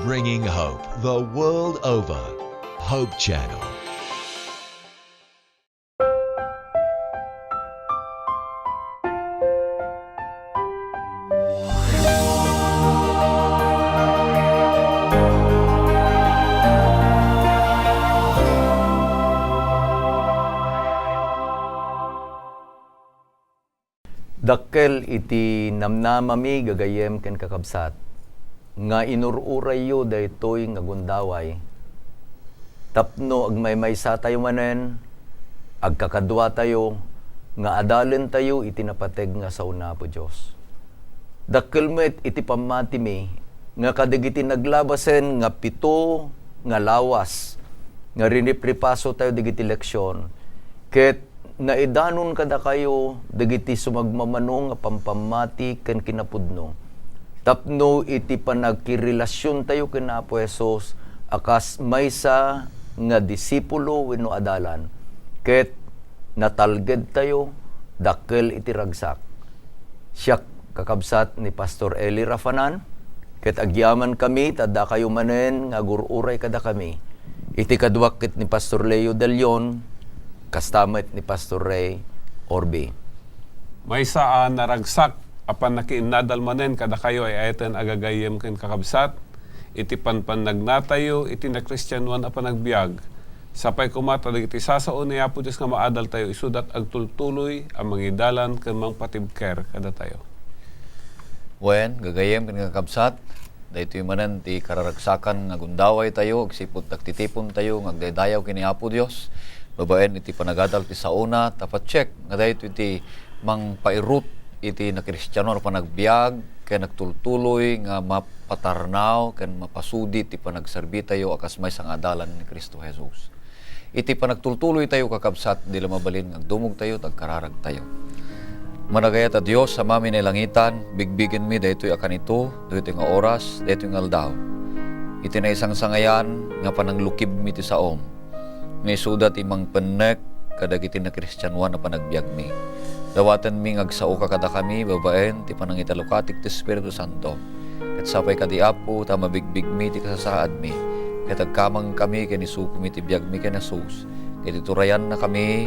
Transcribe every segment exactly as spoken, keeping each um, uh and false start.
Bringing hope the world over. Hope Channel. Dakkel iti namnamami, gagayyem ken kakabsat, nga inur-urayyo daytoy nga gundaway tapno agmaymaysatayo manen, agkakaduatayo, nga adalentayo iti napateg nga sao ni Apo Dios. Dakkel met iti pammatimi nga kadagiti naglabasen nga pito nga lawas nga rinipripasotayo dagiti leksion, ket naidanon kadakayo dagiti sumagmamano nga pampammati ken kinapudno, tapno iti panagkirelasiontayo ken Apo Jesus a kas maysa nga disipulo wenno adalan, ket natalgedtayo dakkel iti ragsak. Siak, kakabsat, ni Pastor Eli Rafanan, ket agyamankami ta dakayo manen nga agur-uray kadakami. Iti kaduak ket ni Pastor Leo De Leon, kasta met ni Pastor Ray Orbi. Maysa a naragsak a pannakiinnadal manen kadakayo ay-ayaten a gagayyem ken kakabsat, iti panpannagnatayo iti nakristianoan a panagbiag. Sapay koma ta dagiti sasao ni Apo Dios nga maadaltayo isudat agtultuloy a mangidalan ken mangpatibker kadatayo. Wen, gagayyem ken kakabsat, daytoy manen ti kararagsakan nga gundawaytayo agsipud ti agtitipontayo nga agdaydayaw ken ni Apo Dios, babaen iti panagadal ti saona, ta patiek nga daytoy ti mangpairut iti nakristiano a panagbiag ken agtultuloy nga mapatarnaw ken mapasudi ti panagserbitayo a kas maysa nga adalan ni Cristo Jesus. Iti panagtultuloytayo, kakabsat, di la mabalin nga agdumogtayo ta agkararagtayo. Managayat a Dios, Amami nga nailangitan, bigbigenmi daytoy a kanito, daytoy nga oras, daytoy nga aldaw. Iti naisangsangayan nga pananglukibmi ti saom, nga isuda ti mangpennek kadagiti nakristianoan a panagbiagmi. Dawatenmi nga agsaoka kadakami babaen ti panangitalokatik ti Espiritu Santo. Ket sapay kadi, Apo, ta mabigbigmi ti kasasaadmi, ket agkamangkami ken isukom iti biagmi ken Jesus, ket iturayannakami,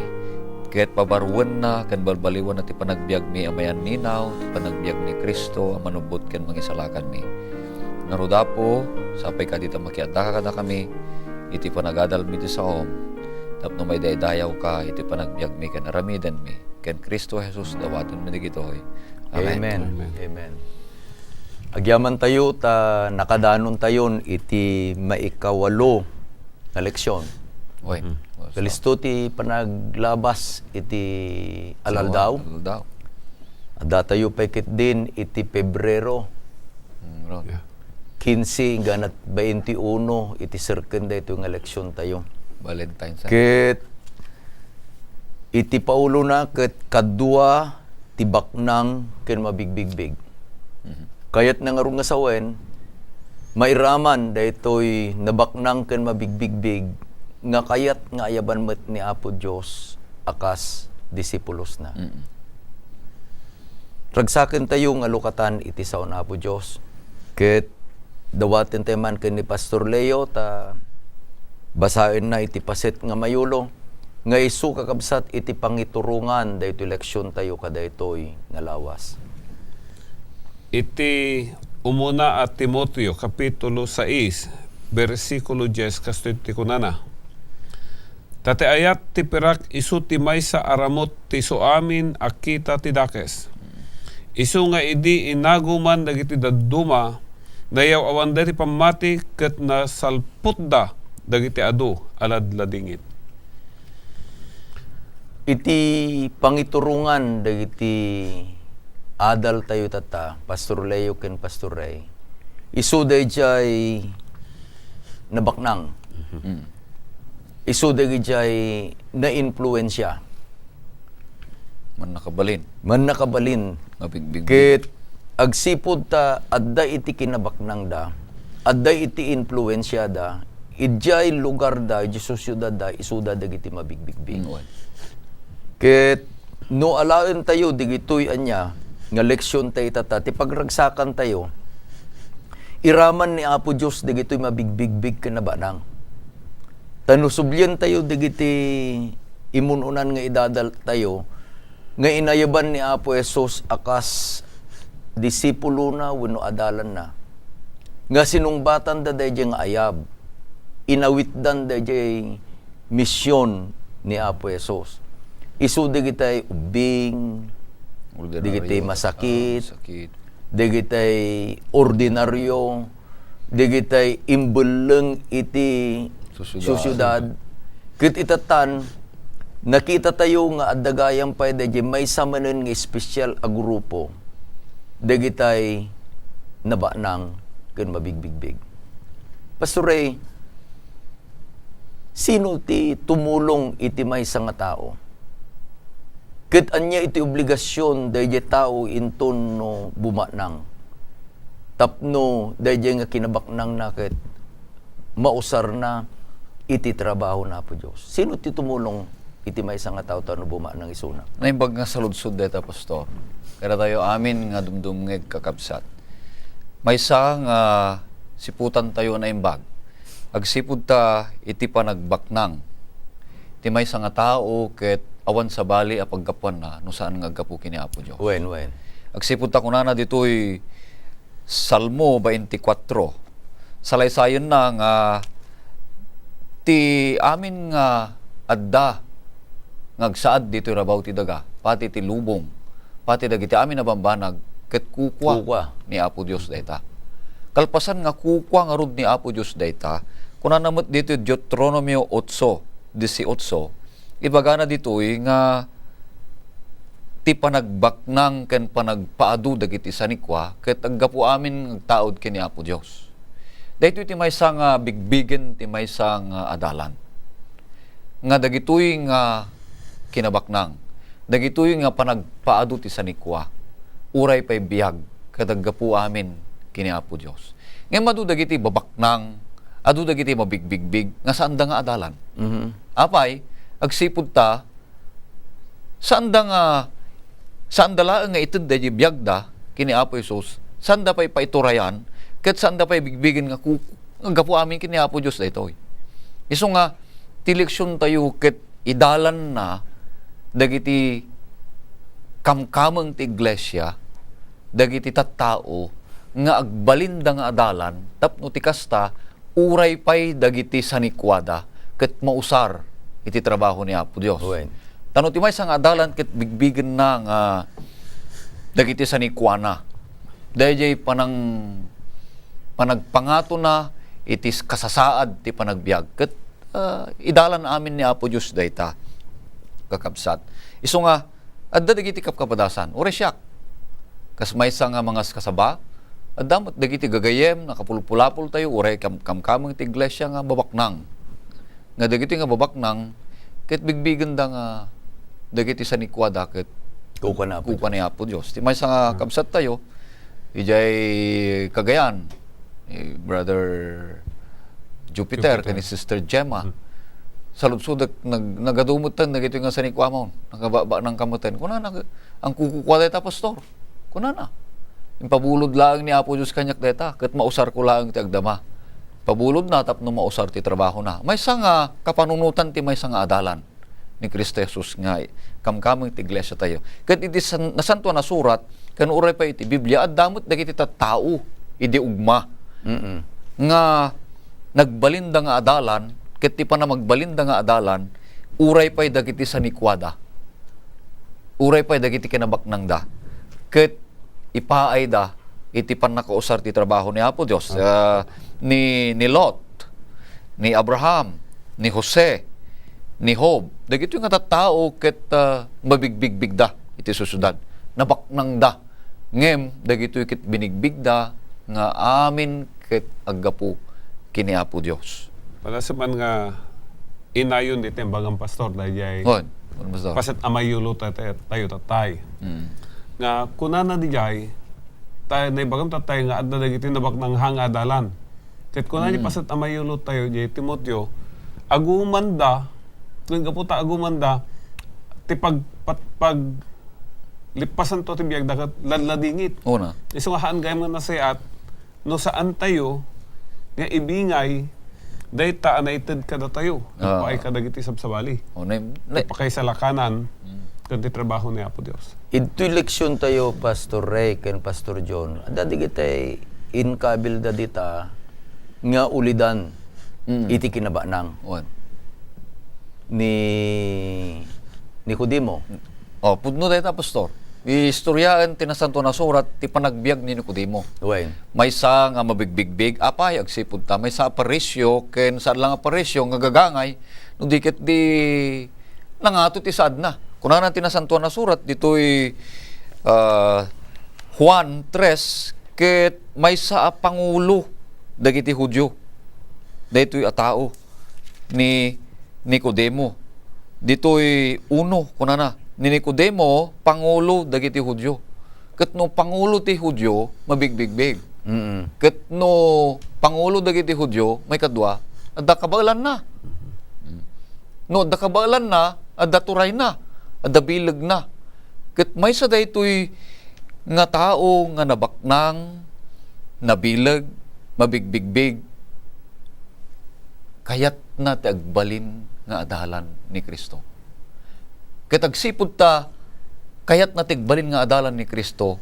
ket pabaruenna ken balbaliwanna ti panagbiagmi a mayanninaw ti panagbiag ni Cristo a manubbot ken mangisalakanmi. Ngarud, Apo, sapay kadi ta makiaddaka kadakami iti panagadalmi ti saom, tapno maidaydayawka iti panagbiagmi ken aramidenmi. Ken Cristo Jesus, dawatenmi dagitoy. Amen. Amen. Amen. Amen. Agyamantayo ta nakadanontayon iti maikawalo nga leksion. Oy. Mm. Kalisto ti panaglabas iti alaldaw. Alaldaw. Addatayo pay ketdin iti Pebrero. Mm, ron. Yeah. Kinse inggana bainti uno iti serken daytoy nga leksiontayo. Valentine's, ah. Ket iti paulona ket kadua ti baknang ken mabigbigbig. Mhm. Kayatna ngarud nga sawen, mairaman daytoy nabaknang ken mabigbigbig nga kayat nga ayaban met ni Apo Dios a kas disipulosna. Mm. Ragsakentayo nga lukatan iti sao ni Apo Dios, ket dawatentayo man ken ni Pastor Leo ta basaenna iti paset nga mayulo nga isu, kakabsat, iti pangiturongan daytoy leksiontayo kadaytoy nga lawas. Iti umuna a Timoteo, Kapitulo sais, bersikulo dies, kastoy ti kunana, "Ta ti ayat ti pirak isu ti maysa a ramut ti isuamin a kita ti dakes. Isu nga idi inaguman dagiti dadduma, nayaw-awanda ti pammati ket nasalputda dagiti adu a ladladingit." Iti pangiturongan dagiti adaltayo tatta, Pastor Leo ken Pastor Ray, isu daydiay nabaknang. Mhm. Mm. Isu dagijay naimpluensia. Mannakabalin. Mannakabalin. Nga bigbigbig. Ket agsipud ta adda iti kinabaknangda, adda iti impluensiada, idiay lugarda, idiay sosiedadda, isuda dagiti mabigbigbig. Mm, wen. Ket no alaentayo digitoy ania nga leksiontayo tatta, ti pagragsakantayo, iraman ni Apo Dios dagitoy mabigbigbig ken nabanang. Ta no sublientayo dagiti imun-unan nga idadaltayo, nga inayaban ni Apo Jesus a kas disipulona wenno adalanna, nga sinungbatanda daydiay nga ayab, inawitdan daydiay mision ni Apo Jesus. Isu dagitay ubbing, Ordinaryo. Dagitay masakit, Ah, sakit. Dagitay ordinaryo, dagitay imbelleng iti Sosyedad. Sosyedad. Ket itatan, nakitatayo nga adda gayam pay daydiay maysa manen nga espesyal a grupo, dagitay nabanang ken mabigbigbig. Pastor Ray, sino ti tumulong iti maysa nga tao? Ket ania iti obligasion daydiay tao inton no bumanang? Tapno daydiay nga kinabaknangna ket mausarna iti trabaho na Apo Dios. Sino ti tumulong iti maysa nga tao ta no bumanang isuna? Naimbag nga saludsod dayta, Pastor. Kadatayo amin nga dumdumngeg, kakabsat. Maysa nga siputantayo naimbag. Agsipud ta iti panagbaknang ti maysa nga tao ket awan sabali a paggapuanna no saan nga aggapu ken ni Apo Dios. Wen, wen. Agsipud ta kunana ditoy Salmo twenty-four, salaysayenna nga ti amin nga adda nga agsaad ditoy rabaw ti daga, pati ti lubong, pati dagiti amin a bambanag, ket kukua Kukua. ni Apo Dios dayta. Kalpasan nga kukua ngarud ni Apo Dios dayta, kunana met ditoy Deuteronomio otso dieciocho, ibagana ditoy nga ti panagbaknang ken panagpaadu dagiti sanikua ket aggapu amin nga agtaud ken ni Apo Dios. Daytoy ti maysa nga bigbigen ti maysa nga adalan, nga dagitoy nga kinabaknang, dagitoy nga panagpaadu ti sanikua, uray pay biag ket aggapu amin ken ni Apo Dios. Ngem adu dagiti babaknang, adu dagiti mabigbigbig nga saanda nga adalan. Mhm. Apay, agsipud ta, saanda nga, saanda laeng nga ited daydi biagda ken ni Apo Jesus, saanda pay paiturayan, ket saanda pay bigbigen nga ku-, nga gapu amin ken ni Apo Dios daytoy. Isu nga, ti leksiontayo ket idalanna dagiti kamkameng ti iglesia, dagiti tattao nga agbalinda nga adalan tapno ti kasta, uray pay dagiti sanikuada ket mausar iti trabaho ni Apo Dios. Wen. Ta no ti maysa nga adalan ket bigbigenna nga dagiti sanikuana, daydiay panang-, panagpangatona iti kasasaad ti panagbiag ket, ah, idalan amin ni Apo Dios dayta, kakabsat. Isu nga, adda dagiti kapkapadasan, uray siak. Kas maysa nga mangaskasaba, adda met dagiti gagayyem, nakapulpulapoltayo, uray kam-, kamkameng ti iglesia nga babaknang. Nga dagiti nga babaknang, ket bigbigenda nga dagiti sanikuada ket Kukua ni Apo Kukua ni Apo Dios. Ti maysa nga kabsattayo, idiay Cagayan, eh, Brother Jupiter, Jupiter. Ken ni Sister Gemma. Hmm. Saludsodek, nag-, nagadu metten dagitoy nga sanikuamon. Nagabaknang ka metten. Kunana, "Ang kukukua dayta, Pastor." Kunana. Impabulod laeng ni Apo Dios kaniak dayta, ket mausarko laeng ti agdama. Pabulodna tapno mausar ti trabahona. Maysa nga kapanunotan ti maysa nga adalan ni Cristo Jesus nga kamkameng ti iglesiatayo. Ket iti san-, Nasantoan a Surat, ken uray pay iti Biblia, adda met dagiti tattao idi ugma Mm-mm. nga nagbalinda nga adalan, ket ti panamagbalinda nga adalan, uray pay dagiti sanikuada, uray pay dagiti kinabaknangda, ket ipaayda iti pannakausar ti trabaho ni Apo Dios. Amen. Ah, ni, ni Lot, ni Abraham, ni Jose, ni Job, dagitoy nga tattao ket, ah, mabigbigbigda iti sosyedad. Nabaknangda. Ngem dagitoy ket binigbigda nga amin ket aggapu ken ni Apo Dios. Palasaman nga inayon daytoy imbagam, Pastor, daydiay Ngon, ngon, Pastor. Paset a mayulo ta-, ta-, tayo tatay. Mm. Nga kunana daydiay, ta-, naibagam tatay nga adda dagiti nabaknang nga adalan. Ket kuna ni Mm. Paset a mayulo tayo, diay Timoteo, agumanda, ken gapu ta agumanda, ti pag-, pat-, pag-, lippasan to ti biagda ket ladladingit. Una. Isu nga haan gayam nga nasayaat, no saan tayo nga ibingay dayta a naited kadatayo, Ah. nagpaay kadagiti sabsabali. O, na, na, Pakaisalakanan Mm. ken ti trabaho ni Apo Dios. Itoy leksyon tayo, Pastor Ray ken Pastor John, adda digitay inkabilda dita nga ulidan Mm. iti kinabaknang Wen. ni Nicodemo. O, pudno dayta, Pastor. Istoryaen ti Nasantoan a Surat ti panagbiag ni Nicodemo. Wen. Maysa nga mabigbigbig, apay, agsipud ta, maysa a Parisio ken saan lang a Parisio nga gagangay, no di ket di nangato ti saadna. Kunana ti Nasantoan a Surat ditoy, ah, Juan tres, ket maysa a pangulo dagiti Judio. Daytoy a tao ni Nicodemo. Ditoy uno, kunana, ni Nicodemo, pangulo dagiti Judio. Ket no pangulo ti Judio, mabigbigbig. Mm. Ket no pangulo dagiti Judio, maikadua, adda kabaelanna. No adda kabaelanna, adda turayna, adda bilegna. Ket maysa daytoy nga tao nga nabaknang, nabileg, mabigbigbig, kayatna ti agbalin nga adalan ni Cristo. Ket agsipud ta kayatna ti agbalin nga adalan ni Cristo,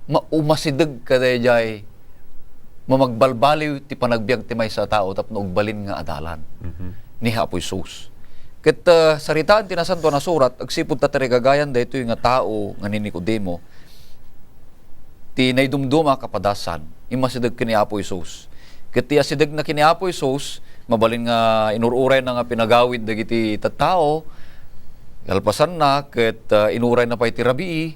ma-, umasideg kadaydiay mamagbalbaliw ti panagbiag ti maysa a tao tapno agbalin nga adalan Mhm. ni Apo Jesus. Ket, ah, saritaan ti Nasantoan a Surat, agsipud ta tarigagayan daytoy nga tao nga ni Nicodemo, ti naidumduma a kapadasan, immasideg ken ni Apo Jesus. Ket ti asidegna ken ni Apo Jesus, mabalin nga inur-urayna nga pinagawid dagiti tattao, kalpasanna ket, ah, inurayna pay ti rabii,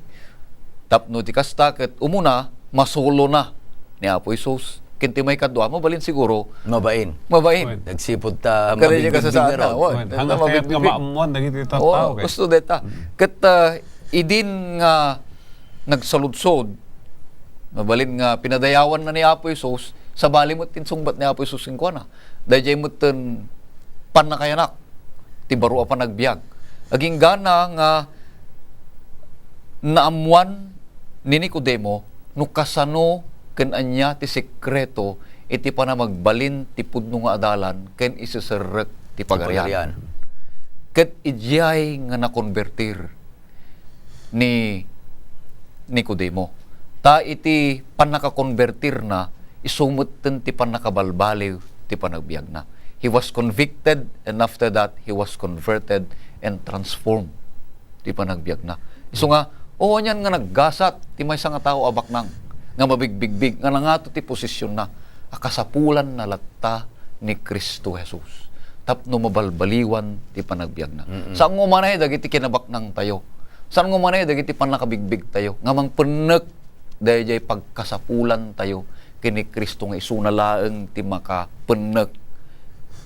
tapno ti kasta ket umuna, masulona ni Apo Jesus. Ken ti maikadua, mabalin siguro. Mabain. Mabain. Wen. Nagsipud ta Kaya di mabigbigbig kasasaadna, ngarud. wen. Wen. Ita Hanggang kaya't nga mabigbigbig. maammuan dagiti tattao, Oh, ket. gusto deta. Mm. Ket, ah, idin nga nagsaludsod, mabalin nga pinadayawanna ni Apo Jesus, sabali met ti insungbat ni Apo Jesus kenkuana. Daydiay metten pannakayanak ti baro a panagbiag. Aginggana nga naammuan ni Nicodemo no kasano ken ania ti sekreto iti panamagbalin ti pudno nga adalan ken iseserrek ti Pagarian. Pagarian. Ket idiay nga nakonbertir ni Nicodemo. Ta iti pannakakonbertirna, isu metten ti pannakabalbaliw ti panagbiagna. He was convicted, and after that, he was converted and transformed ti panagbiagna. Isu nga, o, anian nga naggasat ti maysa nga tao a baknang, nga mabigbigbig, nga nangato ti posisionna, a kasapulanna latta ni Cristo Jesus tapno mabalbaliwan ti panagbiagna. Mm-mm. Saan nga umanay dagiti kinabaknangtayo? Saan nga umanay dagiti pannakabigbigtayo nga mangpennek daydiay pagkasapulantayo ken ni Cristo nga isuna laeng ti makapennek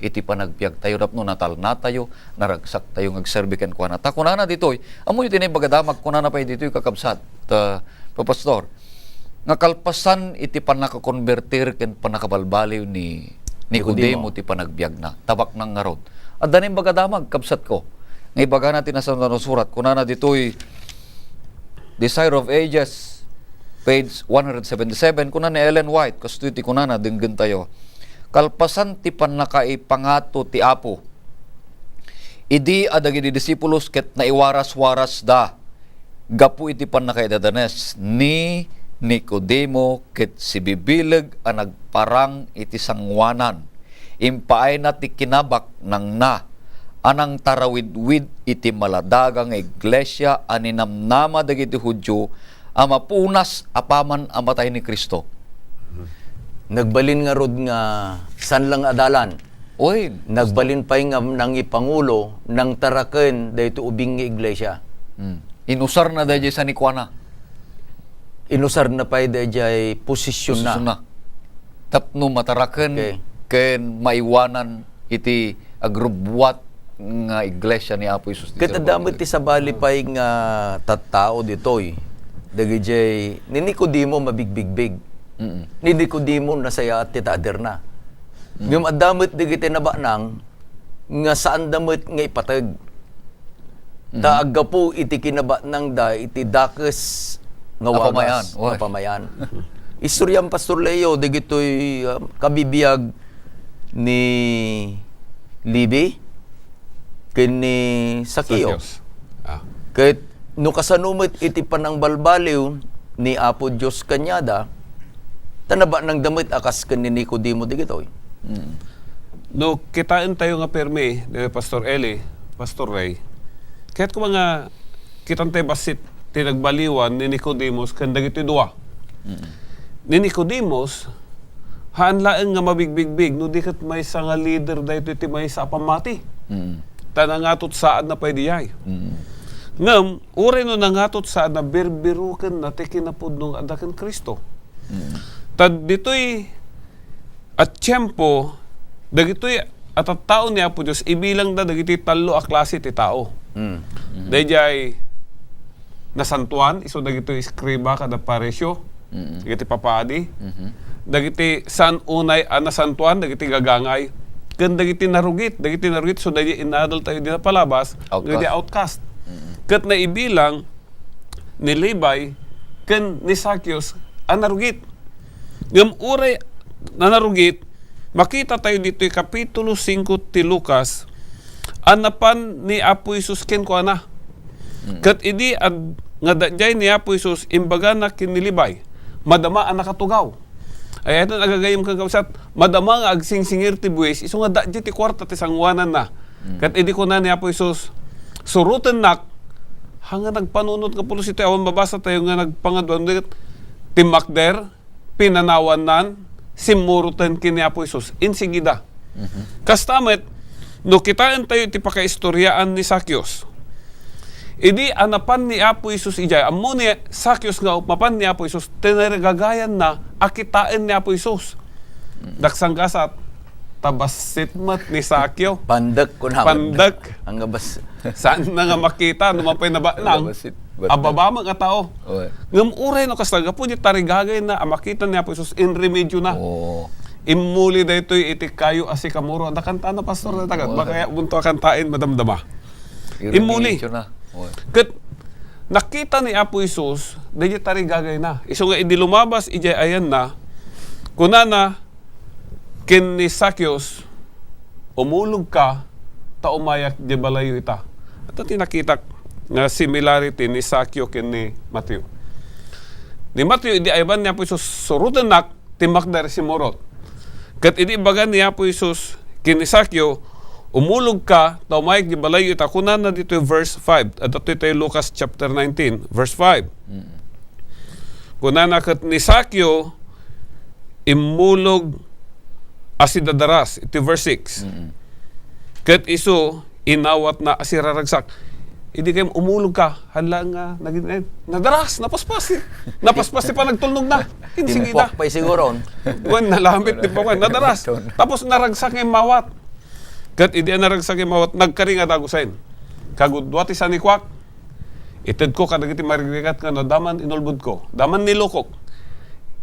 iti panagbiagtayo tapno natalnatayo, naragsaktayo nga agserbi kenkuana. Ta kunana ditoy, ammoyo ti naimbag a damag, kunana pay ditoy, kakabsat, ta, Papastor, nga kalpasan iti pannakakonbertir ken pannakabalbaliw ni Nicodemo Nicodemo. ti panagbiagna, ta baknang ngarud. Adda naimbag a damag, kabsatko, nga ibagana ti Nasantoan a Surat. Kunana ditoy, Desire of Ages, page one hundred seventy-seven, kuna ni Ellen White, kastoy ti kunana, denggentayo, "Kalpasan ti pannakaipangato ti Apo, idi a dagiti disipulos ket naiwaras-warasda gapu iti pannakaidadanes ni Nicodemo ket sibibileg a nagparang iti sangoanan. Impaayna ti kinabaknangna a nangtarawidwid iti maladaga nga iglesia a ninamnama dagiti Judio a mapunas apaman a matay ni Cristo." Nagbalin ngarud nga saan lang adalan. Oy, Nagbalin pay nga nangipangulo, nangtaraken daytoy ubing nga iglesia. Hmm. Inusarna daydiay sanikuana. Inusarna pay daydiay posisionna. Posisionna. Tapno mataraken Okay. ken maiwanan iti agrubbuat nga iglesia ni Apo Jesus ti Ket adda met ti sabali pay nga tattao ditoy. Dagijay ni Nicodemo mabigbigbig. Mm. Ni Nicodemo nasayaat ti taderna. Mm. Ngem adda met dagiti nabaknang nga saanda met nga ipateg. Ta Mm. aggapu iti kinabaknangda iti dakes nga Nga wagas, pamayan. Oy. nga pamayan. Istoryan, Pastor Leo, dagitoy, ah, kabibiag ni Levi ken ni Zaccheo. Zacchaeus. Ah. Ket no kasano met iti panangbalbaliw ni Apo Dios kaniada, ta nabanangda met a kas ken ni Nicodemo dagitoy. Mm. No, kitaentayo nga permi, eh, Pastor Eli, Pastor Ray, kayatkon nga kitantayo bassit ti nagbaliwan ni Nicodemus ken dagitoy dua. Mm. Ni Nicodemus, haan laeng nga mabigbigbig, no di ket maysa nga leader daytoy ti maysa a pammati. Mm. Ta nangatot saadna pay diay. Mm. Ngem, uray no nangatot saadna, birbirukenna ti kinapudno nga adda ken Cristo. Mm. Ta ditoy a tiempo, dagitoy a tattao ni Apo Dios, ibilangda dagiti tallo a klase ti tao. Mm. Mhm. Daydiay nasantoan, isu dagitoy eskriba kada Fariseo, Mm-mm. dagiti papadi, Mhm. dagiti saan unay a nasantoan, dagiti gagangay, ken dagiti narugit, dagiti narugit, isu daydiay inadal tayo di napalabas, Outcast. dagiti outcast. Mm-mm. Ket naibilang ni Levi ken ni Zacchaeus a narugit. Ngem uray a narugit, makita tayo ditoy Kapitulo singko ti Lucas, a napan ni Apo Jesus kenkuana. Mm. Ket idi ad-, nga daydiay ni Apo Jesus, imbagana ken ni Levi, madama a nakatugaw. Ay, ito nga agagayem ken kabsat, madama nga agsingsingir ti buis, isu nga daydiay ti kuarta ti sangoananna. Mm. Ket idi kuna ni Apo Jesus, "Surotennak," ha nga nagpanunot nga pulos iti awan mabasa tayo nga nagpangaduan, timmakder, pinanawannan, simmuroten ken ni Apo Jesus. Insigida. Mhm. Kasta met, no kitaentayo iti pakaistoriaan ni Zacchaeus, idi a napan ni Apo Jesus idiay, ammo ni Zacchaeus nga mapan ni Apo Jesus, tinarigagayanna a kitaen ni Apo Jesus. Mm. Daksanggasat, ta bassit met ni Zacchaeus. Pandek, kuna. Pandek. Ang bas- Saan na nga makita, no mapay nabanang, Ang bas- ababa met nga tao. Oy. Ngem uray no kasta, gapu di tarigagayna a makita ni Apo Jesus, inremedyo na. Oo. Immuli daytoy iti kayo a sikamoro. Adda kantana, Pastor, na tagat. Oo. Baka kaya bunto a kantain, madamdama. Immuli. Irremedyo na. Oy. Ket nakita ni Apo Jesus, daydiay tarigagayna. Isu nga idi lumabas idiay ayanna, kunana ken ni Zacchaeus, "Umulogka, ta umayak di balayo ita." Ita ti nakitak nga similarity ni Zacchaeus ken ni Mateo. Ni Mateo, idi aywan ni Apo Jesus, "Surotennak," timmakder, simmurot. Ket idi ibaga ni Apo Jesus ken ni Zacchaeus, "Umulogka, ta umayak di balayo ita," kunana ditoy verse five. Adda toy tayo Lucas chapter nineteen, verse five. Mm. Kunana ket ni Zacchaeus, immulog a sidadaras, iti verse six. Mm. Ket isu, inawatna a siraragsak. Idi kay umulog ka, hala nga, nagin-, eh, nadaras, napaspas. Napaspas ti panagtulnog na. Insigida. Timpuak pay siguro. Wen, nalamit ti pawan, nadaras. Ito na. Tapos naragsak nga immawat. Ket idi a naragsak nga immawat, nagkari nga dagusen. Kagudua ti sanikuak, itedko kadagiti marigrigat nga no daman inulbodko, daman nilukok,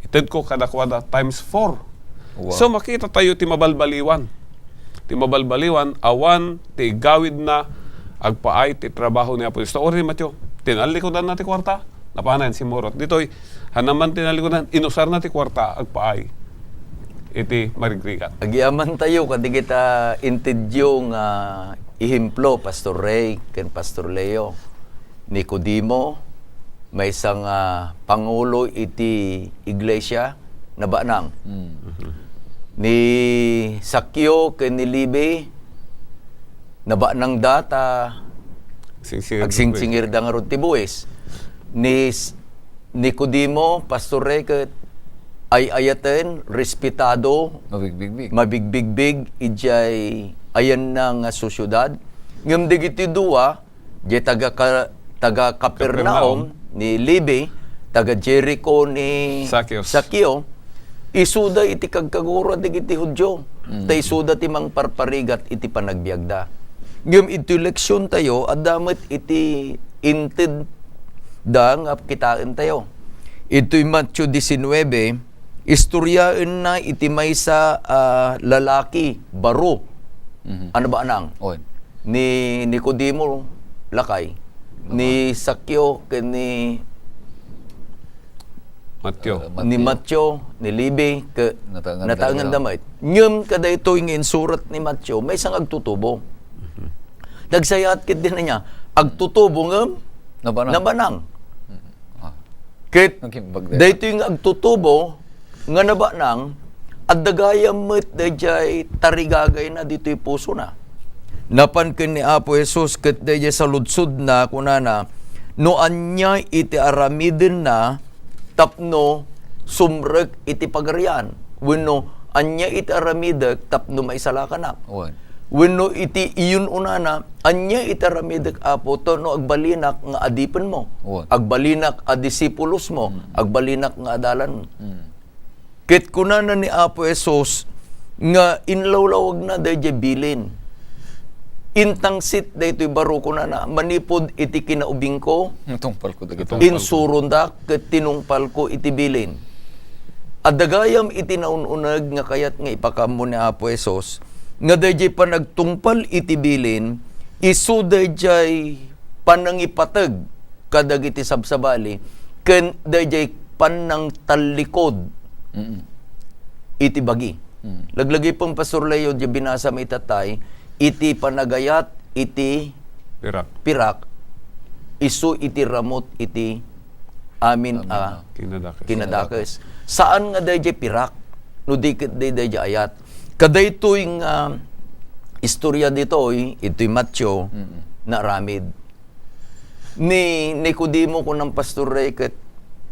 itedko kadakuada times four. Wow. So, makita tayo ti mabalbaliwan. Ti mabalbaliwan, awan ti igawidna, agpaay ti trabaho ni Apo Dios. Ta uray ni Mateo, tinallikudanna ti kuarta, napanan, simmurot. Ditoy, hanaman tinallikudan, inusarna ti kuarta, agpaay iti marigrigat. Agyaman tayo, kadigita intedyo nga ehemplo, Pastor Ray, ken Pastor Leo. Nicodemo, maysa nga pangulo iti iglesia, nabanang. Mm. Ni Zacchaeus ken ni Levi, nabanangda ta Singsingir agsingsingirda ngarud ti buis. Ni S-, Nicodemo, Pastor Ray, ket ay-ayaten, respetado, Mabigbigbig. mabigbigbig, idiay ayanna nga sosyedad. Ngem dagiti dua, Diay taga Ka-, taga Capernaum Capernaum. ni Levi, taga Jericho ni Zacchaeus. Zacchaeus, isuda iti kagkagura dagiti Judio. Mm. Ta isuda ti mangparparigat iti panagbiagda. Ngem iti leksion tayo, adda met iti inted da nga kitaen tayo. Itoy Mateo diecinuebe, istoryaenna iti maysa a lalaki, baro. Mhm. Ano ba, anang? Oy. Ni Nicodemo, lakay. Ni Zacchaeus, ken ni Mateo. Ah, ni Mateo. Mateo, ni Levi, ke-, nataengan nataengan da da met. Ngem kadaytoy nga insurat ni Mateo, maysa nga agtutubo. Mhm. Nagsayaat ketdi niya, agtutubo ngem Nabanang. nabanang. Mm. Ah. Ket Nagimbag da. daytoy nga agtutubo nga nabanang, adda gayam met daydiay tarigagayna ditoy pusona. Napan ken ni Apo Jesus ket daydiay saludsodna, kunana, no ania iti aramidenna tapno sumrek iti Pagarian, wenno ania iti aramidek tapno maisalakanak? Wen. Wenno iti iyun-unana, ania iti aramidek, Apo, tapno agbalinak nga adipenmo, Wen. agbalinak a disipulosmo, Mm. agbalinak nga adalanmo? Mm. Ket kunana ni Apo Jesus nga inlawlawagna daydiay bilin. Intangsit daytoy baro, kunana, manipud iti kinaubingko, Natungpalko dagiti. Natungpalko. insurondak ket tinungpalko iti bilin. Adda gayam iti naun-uneg nga kayat nga ipakaammo ni Apo Jesus nga daydiay panagtungpal iti bilin, isu daydiay panangipateg kadagiti sabsabali ken daydiay pannangtallikod Mm. iti bagi. Mm. Laglagipen, Pastor Leo, diay binasa mi itatay, iti panagayat iti Pirak. pirak, isu iti ramut iti amin Amin a a. Kinadakes. kinadakes. Saan nga daydiay pirak, no di ket daydiay ayat. Kadaytoy nga istorya ditoy, itoy Mateo, Mm. naaramid. Ni Nicodemo, kunam, Pastor Ray, ket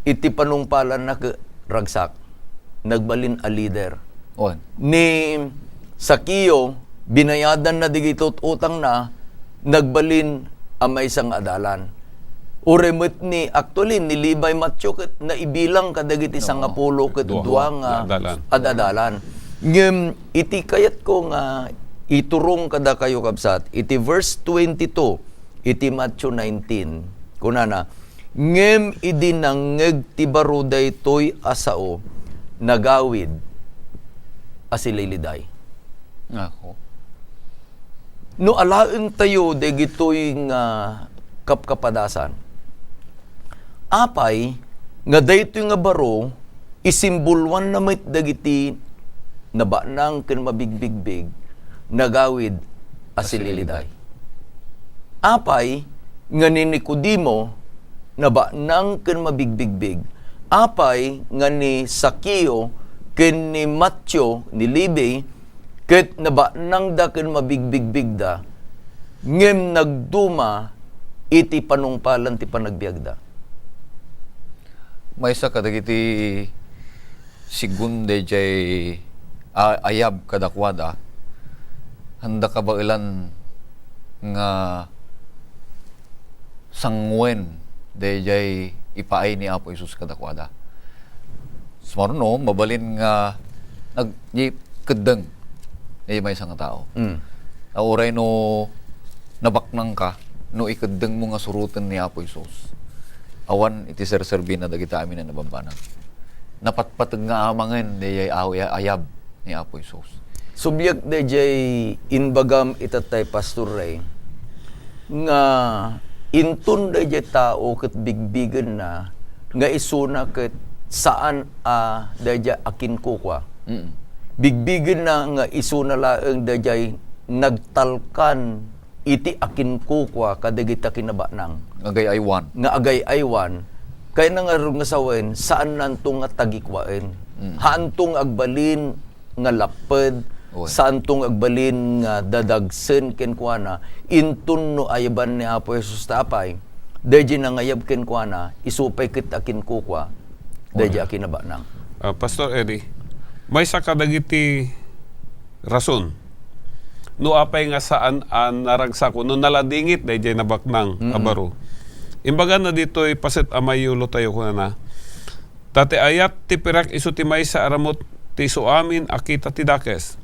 iti panungpalanna ket ragsak, nagbalin a leader. On. Ni Sakio, binayadanna dagiti ut-utangna, nagbalin a maysa nga adalan. Uray met ni, actually, ni Levi Mateo ket naibilang kadagiti Oo. sangapulo ket Dua. dua nga Nga adalan. ad-adalan. Ngem iti kayatko nga iturong kadakayo, kabsat, iti verse twenty-two, iti Mateo nineteen, kunana, "Ngem idi nangngeg ti baro daytoy a sao, nagawid a sililiday." Ako. No alaentayo dagitoy nga kapkapadasan, apay nga daytoy nga baro isimboloanna met dagiti nabanang ken mabigbigbig, nagawid a sililiday. Apay nga ni Nicodemo, nabanang ken mabigbigbig. Apay nga ni Sakeo ken ni Mateo, ni Levi, ket nabanangda ken mabigbigbigda, ngem nagduma iti panungpalan ti panagbiagda. Maysa kadagiti sigun daydiay a-, ayab kadakuada, anda kabaelan nga sanguen daydiay ipaay ni Apo Jesus kadakuada. Sumaruno, mabalin nga nag-, di keddeng daydiay maysa nga tao. Mm. A, uray no nabaknangka, no ikeddengmo nga suroten ni Apo Jesus, awan iti serserbina dagiti amin a nabambanag. Napatpateg nga amangen daydiay aw-, ayab ni Apo Jesus. Subliak daydiay imbagam itatay, Pastor Ray, nga inton daydiay tao ket bigbigenna nga isuna ket saan a daydiay akinkukua. Mm. Bigbigenna nga isuna laeng daydiay nagtalkan iti akinkukua kadagiti kinabanang. Nga agay-aywan. Nga agay-aywan. Kayatna ngarud nga sawen, saannanto nga tagikuaen. Mm. Haanto nga agbalin nga lapped, Uy. saanto nga agbalin nga dadagsen kenkuana, inton no ayaban ni Apo Jesus ta apay, daydiay nangayab kenkuana, isu pay ket akinkukua, daydiay Uy. a kinabanang. Ah, Pastor Eddie, maysa kadagiti rason no apay nga saan a naragsak wenno naladingit daydiay nabaknang a Mm-mm. baro. Imbagana ditoy paset a mayulotayo, kunana, "Ta ti ayat ti pirak isu ti maysa a ramut ti isuamin a kita ti dakes.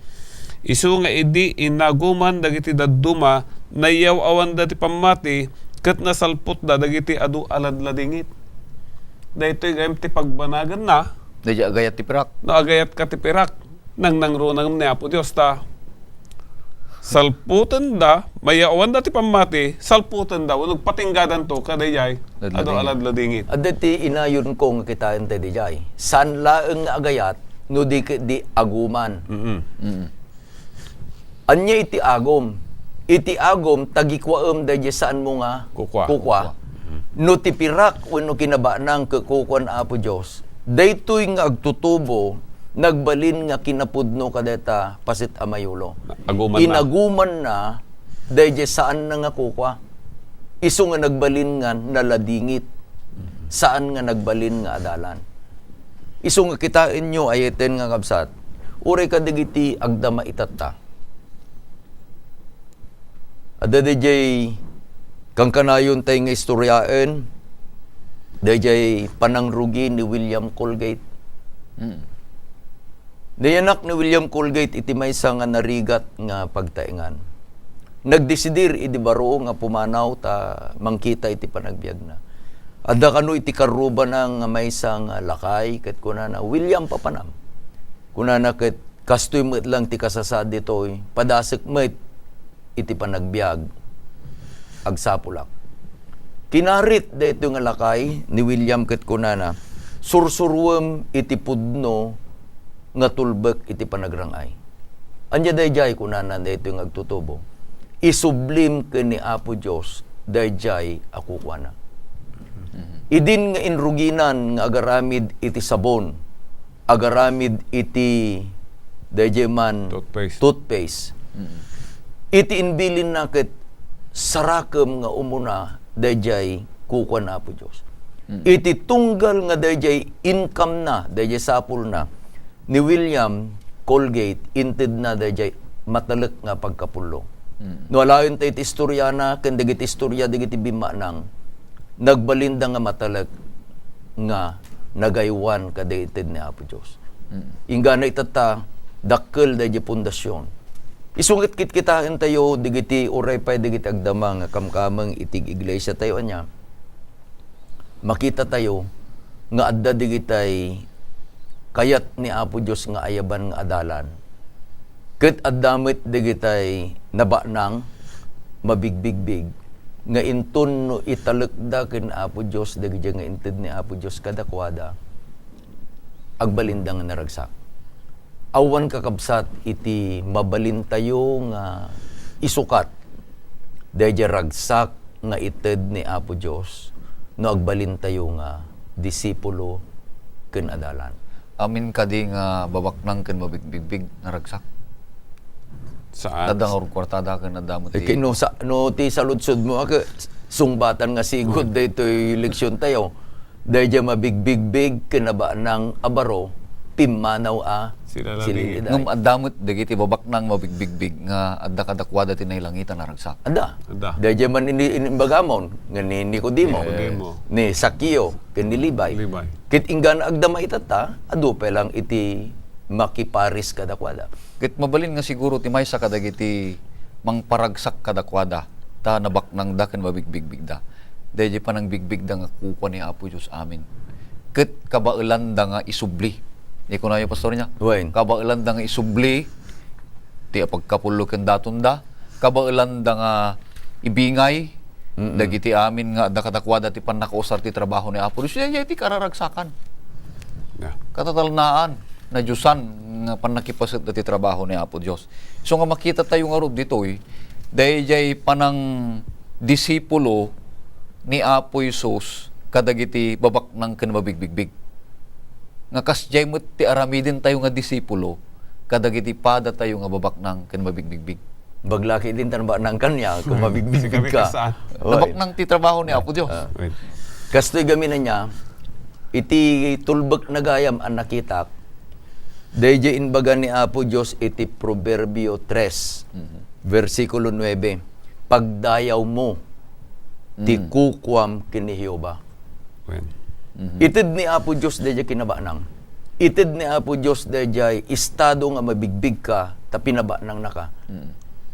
Isu nga idi inaguman dagiti dadduma, nayaw-awanda ti pammati, ket nasalputda dagiti adu a ladladingit." Daytoy gayam ti pagbanaganna. Daydiay agayat ti pirak. No agayatka ti pirak, nangnangruna ngem ni Apo Dios ta Salputenda, mayawanda ti pammati, salputenda, wenno patinggadanto kadaydiay adu a ladladingit. Ladladingit. Adda ti inayonko nga kitaen daydiay. Saan laeng nga agayat no di ket di aguman. Mm-mm. Mm. Ania iti agum? Iti agum, tagikuaem daydiay saanmo nga kukua. Kukua. Mm. No ti pirak wenno kinabanang ket kukuan Apo Dios, daytoy nga agtutubo, nagbalin nga kinapudno kadayta paset a mayulo. Inagumanna. Inagumanna, daydiay saanna nga kukua. Isu nga nagbalin nga naladingit, saan nga nagbalin nga adalan. Isu nga kitaenyo, ayeten nga kabsat, uray kadagiti agdama itatta. Adda daydiay kankanayon tay nga istoryaen, daydiay panangrugi ni William Colgate. Mm. Nayanak ni William Colgate iti maysa nga narigat nga pagtaengan. Nagdesidir idi baro nga pumanaw ta mangkita iti panagbiagna. Adda kano iti karrubana nga maysa nga lakay ket kunana, "William, papanam." Kunana ket, "Kastoy met lang ti kasasaad ditoy, padasek met iti panagbiag, agsapulak." Kinarit daytoy nga lakay ni William ket kunana, "Sursuruem iti pudno nga tulbek iti panagrang-ay." "Ania daydiay?" kunana daytoy nga agtutubo. "Isublim ken ni Apo Dios daydiay a kukuana." Mhm. Idin nga inruginan nga agaramid iti sabon, agaramid iti daydiay man toothpaste. Toothpaste. Mm. Iti imbilinna ket sarakem nga umuna daydiay kukuan Apo Dios. Mm. Iti tunggal nga daydiay income-na, daydiay sapulna, ni William Colgate, intedna daydiay matalek nga pagkapullo. Mm. No alaen tayo iti istoriana ken dagiti istoria dagiti bimmanang, nagbalinda nga matalek nga nagaywan kadagiti inted ni Apo Dios. Mm. Inggana itatta, dakkel daydiay pundasyon. Isu nga kitkitaentayo dagiti uray pay dagiti agdama nga kamkameng iti iglesia tayo, ania? Makita tayo nga adda dagitay kayat ni Apo Dios nga ayaban nga adalan. Ket adda met dagitay nabanang, mabigbigbig, nga inton no italekda ken Apo Dios dagiti nga inted ni Apo Dios kadakuada, agbalinda nga naragsak. Awan kakabsat iti mabalintayo nga isukat daydiay ragsak nga ited ni Apo Dios no agbalintayo nga disipulo ken adalan. Amin kadi nga babaknang ken mabigbigbig nga ragsak? Saan? Adda nga urkuartada ken adda met ti... Eh, no, sa, no ti saludsodmo, a, ke-, sungbatan nga sigud daytoy leksiontayo. Daydiay mabigbigbig ken nabanang a baro, pimmanaw a sililiday. Ngem adda met dagiti babaknang mabigbigbig nga adda kadakuada ti nailangitan a ragsak. Adda. Adda. Daydiay man ini, inimbagamon nga ni Nicodemo, Nicodemo, ni Zaqueo, ken ni Levi. Levi. Ket inggana agdama itatta, adu pay lang iti makiparis kadakuada. Ket mabalin nga siguro ti maysa kadagiti mangparagsak kadakuada, ta nabaknangda ken mabigbigbigda. Daydiay panangbigbigda nga kukua ni Apo Dios amin. Ket kabaelanda nga isubli. Di kunayo, Pastor, nia? Wen. Kabaelanda nga isubli ti apagkapullo ken datonda. Kabaelanda nga ibingay Mm-mm. dagiti amin nga adda kadakuada ti pannakausar ti trabaho ni Apo Dios. Daydiay ti kararagsakan. Yeah. Katatalnaan, nadiosan nga pannakipaset ti trabaho ni Apo Dios. So nga makita tayo ngarud ditoy, daydiay panang disipulo ni Apo Jesus kadagiti babaknang ken mabigbigbig. Nga kasdiay met ti aramiden tayo nga disipulo kadagiti pada tayo nga babaknang ken mabigbigbig. Baglaki din tan baknang kanya, kung mabigbigbig ka. Oy. Nabaknang ti trabaho ni Apo Dios. Ah. Wait. Kastoy gamin ania, iti tulbek na gayam a nakitak, daydiay imbaga ni Apo Dios iti Proverbio tres, mhm, versikulo nuebe, "Pagdayawmo ti Mm. kukuam ken ni Jehovah." Wen. Mhm. Ited ni Apo Dios daydiay kinabanang. Ited ni Apo Dios daydiay estado nga mabigbig ka ta pinabanangnaka. Mm.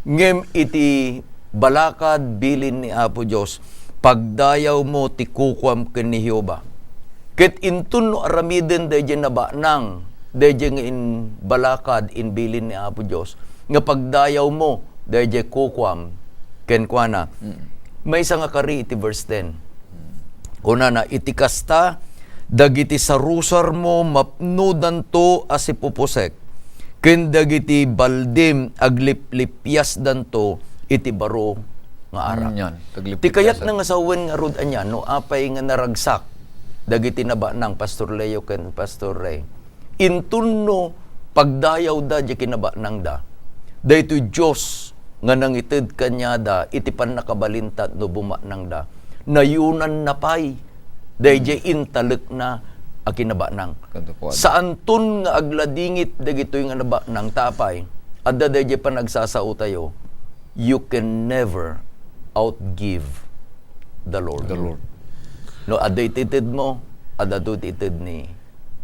Ngem iti balakad bilin ni Apo Dios, "Pagdayawmo ti kukuam ken ni Jehovah." Ket inton no aramiden daydiay nabanang, daydiay nga imbalakad imbilin ni Apo Dios, nga pagdayawmo daydiay kukuam kenkuana. Mm. Maysa nga kari iti verse ten. Kunana, "Iti kasta, dagiti sarusarmo mapnodanto a sipupusek, ken dagiti baldim agliplippiasdanto iti baro nga arak." Mm, yan. Ti kayatna nga sawen ngarud ania, no apay nga naragsak dagiti nabanang, Pastor Leo ken Pastor Ray. Inton no pagdayawda diay kinabanangda, daytoy Dios nga nangited kaniada iti pannakabalinda no bumanangda, nayunanna pay daydiay intalekna a kinabanang. Kadakuada. Saanton nga agladingit dagitoy nga nabanang, ta apay, adda daydiay panagsasaotayo, you can never outgive the Lord. The Lord. No, adda iti itedmo, adda iti ited ni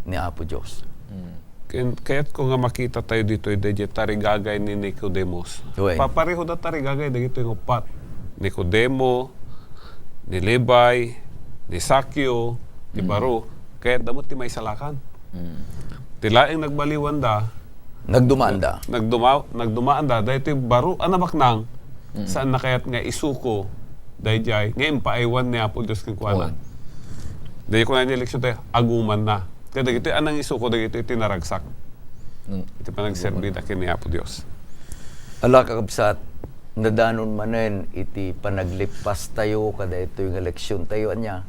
ni Apo Dios. Mm. Ken-, kayatko nga makitatayo ditoy daydiay tarigagay ni Nicodemus. Wen. Paparehoda tarigagay dagitoy nga uppat. Nicodemo, ni Levi, ni Sakio, ni Mm. Baro. Kayatda met ti maisalakan. Mm. Ti laeng nagbaliwanda, Nagdumaanda. nagduma-, nagdumaanda, daytoy baro a nabaknang, Mm. saanna kayat nga isuko daydiay nga impaaywan ni Apo Dios kenkuana. Wen. Daydiay kuna ni leksion tayo, agumanna. Kaya dagitoy a nangisuko, dagitoy ti naragsak. Mm. Iti panagserbi da ken ni Apo Dios. Ala, kakabsat, nadanon manen iti panaglippas tayo kadaytoy nga leksion tayo, ania?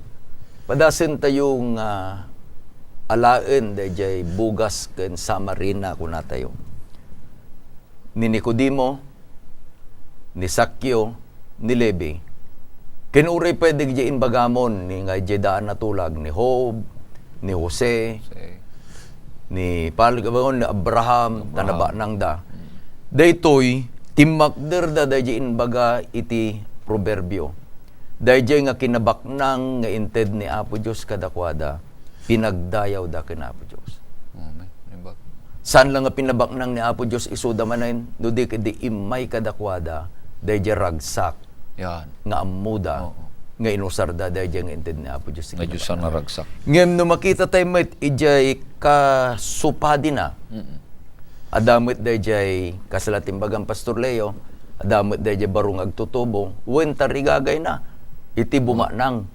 Padasen tayo nga alaen daydiay bugas ken samarina, kuna tayo. Ni Nicodemo, ni Sakio, ni Levi. Ken uray pwede daydiay imbagamon, ni nga daydiay daan a tulag, ni Job, ni Jose, Jose. ni Pal-, ni Abraham, Abraham. Tanabanangda. Mm. Daytoy, timmakderda daydiay imbaga iti Proverbio. Daydiay nga kinabaknang nga inted ni Apo Dios kadakuada, pinagdayawda ken Apo Dios. Amen. Imbag. Saan la nga pinabaknang ni Apo Dios isuda manen, no di ket di immay kadakuada, daydiay ragsak Yan. nga ammoda, Oo. nga inusarda daydiay nga inted ni Apo Dios. Nga Dios a naragsak. Ngem no makita tayo met idiay kasupadina, Mm-mm. Adda met daydiay, kasla ti imbagan Pastor Leo, adda met daydiay baro nga agtutubo, wen tarigagayna iti bumanang.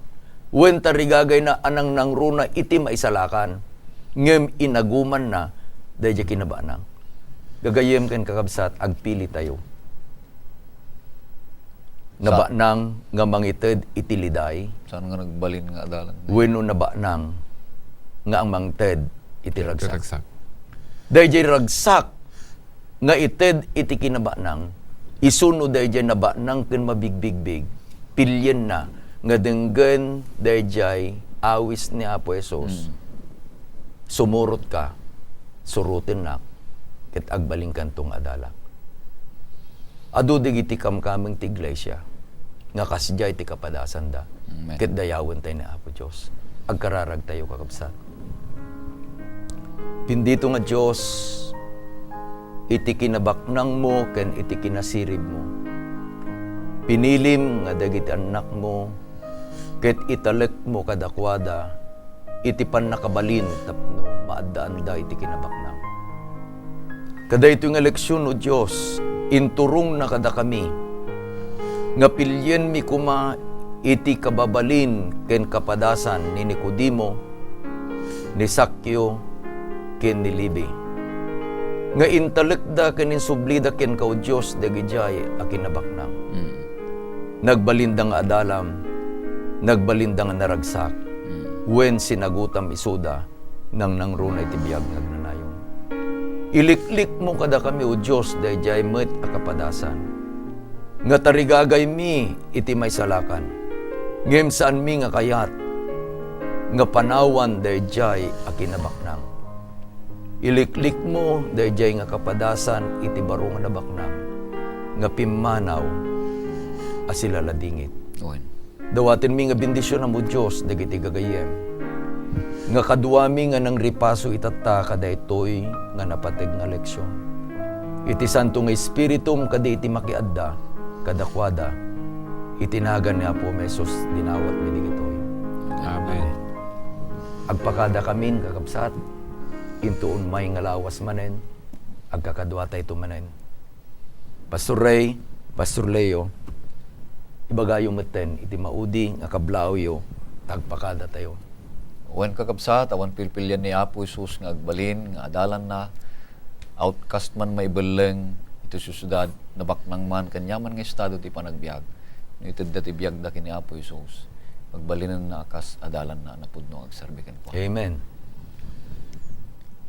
Wen tarigagayna a nangnangruna iti maisalakan. Ngem inagumanna daydiay kinabanang. Gagayyem ken kakabsat, agpili tayo. Sa- Nabanang nga mangited iti liday. Saan nga nagbalin nga adalan? Wenno nabanang nga ang mangted iti Iti ragsak. ragsak. Daydiay ragsak nga ited iti kinabanang, isu no daydiay nabanang ken mabigbigbig, pilienna nga denggen daydiay awis ni Apo Jesus. Mm. Sumurotka, surotennak, ket agbalinkanto nga adalak. Adu dagiti kamkameng ti iglesia nga kasdiay ti kapadasanda. Amen. Ket dayawentayo ni Apo Dios. Agkararagtayo, kakabsat. Bendito nga Dios, iti kinabaknangmo ken iti kinasiribmo, pinilim nga dagiti annakmo ket italekmo kadakuada iti pannakabalin tapno maaddaanda iti kinabaknang. Kadaytoy nga leksion, O Dios, inturongna kadakami nga pilienmi koma iti kababalin ken kapadasan ni Nicodemo, ni Sakio, ken ni Levi, nga intalekda ken insublida kenka, O Dios, dagidiay a kinabaknang. Mm. Nagbalinda nga adalam, nagbalinda nga naragsak, Mm. wen sinagutam isuda, nangnangruna iti biag nga agnanayon. Iliklikmo kadakami, O Dios, daydiay met a kapadasan, nga tarigagaymi iti maisalakan, ngem saanmi nga kayat nga panawan daydiay a kinabaknang. Iliklikmo daydiay nga kapadasan iti baro nga nabaknang, nga pimmanaw a silaladingit. Wen. Dawatenmi nga bendisionam, O Dios, dagiti gagayyem, nga kaduami nga nangripaso itatta kadaytoy nga napateg nga leksion. Iti Santo nga Espiritum kadi iti makiadda kadakuada, iti nagan ni Apomi Jesus, dinawatmi dagitoy. Amen. Agpakadakamin, kakabsat, inton may nga lawas manen, agkakaduatayto manen. Pastor Ray, Pastor Leo, ibagayo metten iti maudi nga kablaawyo, ta agpakadatayo. Wen, kakabsat, awan pilpilian ni Apo Jesus nga agbalin nga adalanna, outcast man maibelleng iti siudad, nabaknang man ken ania man nga estado ti panagbiag. No itedda ti biagda ken ni Apo Jesus, pagbalinenna a kas adalanna a napudno nga agserbi kenkuana. Amen.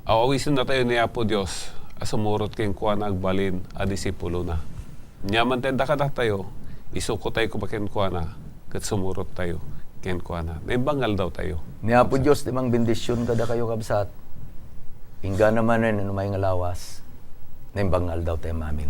Aw-awisennatayo ni Apo Dios a sumurot kenkuana agbalin a disipulona. Ania man ti adda kadatayo, isukotayo koma kenkuana, ket sumurottayo kenkuana. Naimbag nga aldawtayo. Ni Apo Dios ti mangbendision kadakayo, kabsat. Inggana manen no umay nga lawas. Naimbag nga aldawtayo amin.